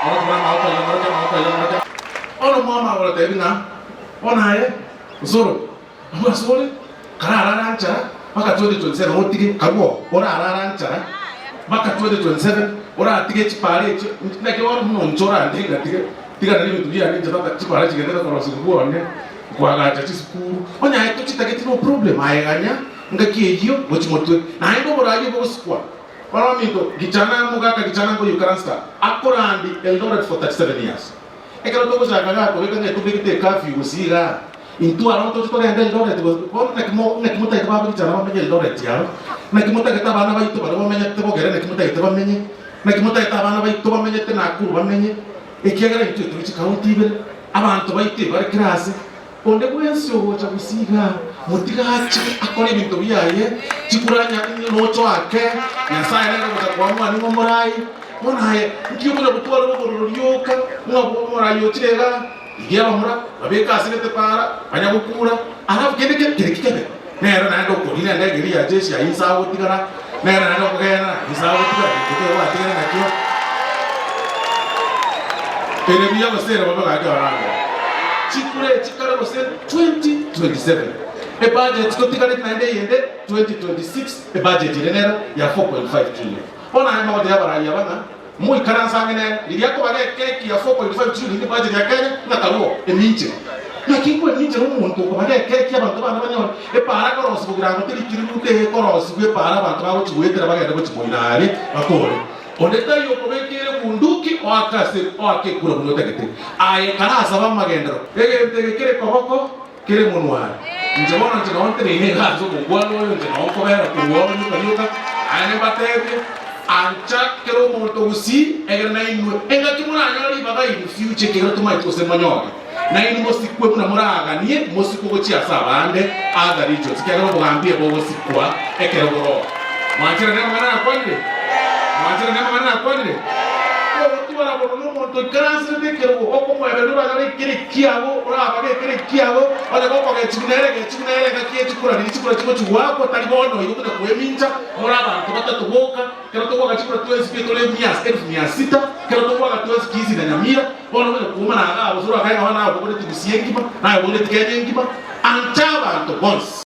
Moroche buna amagoko aiga, moroche amagoko aiga, moroche. Bono omwami agotebi ng'a, Bono aye, Osoro, abwo asore, kararare nchara mpaka 2027 otige, karue oo, orarare nchara mpaka 2027 oratige chipara echio, naki bono buna inche orande ngatige, tigana nebinto biane inche mpaka chipara chigenderere korosigwa bwane, koagacha chisukuru, onye aye tochitageti no problem, aye ganya ngaki eyio gochia motwe, naende oboraai obo gosikwa. Bono ominto, gichana mogaka gichana nkoyukaransta akorandi Eldoret for 37 years. Ekero togochaka igaa kobeka ng'a etobegete ecurfew gose igaa, intwe aro ntoche togende Eldoret gose bono naki mo naki motagete baba gichana bamenye Eldoret aro? Naki motagete abana baito baria bamenyete bogere naki motagete bamenye? Naki motagete abana baito bamenyete Nakuru bamenye? Ekiagera intwe tore chikaunti ibere, abanto baito ebare kera ase. Onde bwensi ogocha gose igaa, motige ache akore ebinto biaye, chikura nocho ake, Nyasae nere ogocha koa mwaning'o omorai. Bono aye, nki okonya gotwarera obororo rioka, ng'a omorai ochire igaa? Rigia abamura, babeke ase gete para, banya gokura, alafu kende kere kebe, nere naende okorina endege eria ya jeshi aye inse agotigara, nere naende okogenda inse agotigara, gento kegwe atigare nakio. Ere buya gose ere bobe gaki orangere. Chikura echi kare gose 2027. Ebudget totigareti naende eyende 2026 ebudget ere nero ya 4.5 trillion. Bono aye magotebia abarai aba ng'a Moikaranse ang'e nere, riria akobaga ekeki ya 4.5 trillion ebudget ya Kenya, ng'a karue eminchera. Naki nkweminchera omonto okobaga ekeki abanto bande banyore epaara ekorosigwa girango teri kiriruta eye ekorosigwa epaara abanto bagochi goetera bagende gochi moino aria bakore. Onde taiyo okobeka ere bunduki oake ase oake ekura buna otagete. Aye karasabe amagenderero. Egento eke kere koboko kere monwa are. Inche bono inche nao nteneine iga ase omongwana oyo, inche nao nkobera korwa oro rioka rioka, naende mbatebie, Ancha kera omonto gusii, egere nainwe engaki moranyore ribaga in future ekegera tomaeti gose monyore, nainwe mosikwe buna moraganie mosikwe gochia ase abande, other regions, ekiagera obogambi ebogosikwa ekero boroo. Mwancherane amang'ana nakwanire? Mwancherane amang'ana nakwanire? Ogotwara bono nomonto oikaranserete ekerogo, okomoebereria oranyore ekere ekiago, orabage ekere ekiago, onye gokogechigwa nere gechigwa nere engaki ye chikura riria chikura chigochia goakwa, tari bono igo konya koemincha, more abanto batato boka, ekero togoaka chikura twensi pi tore mia elfu mia sita, ekero togoaka twensi Kisii na Nyamira, bono konya koumana igaa gose orakae ng'a bono naye obogoretie Gusii engima, naye obogoretie Kenya engima, ancha abanto bonsi.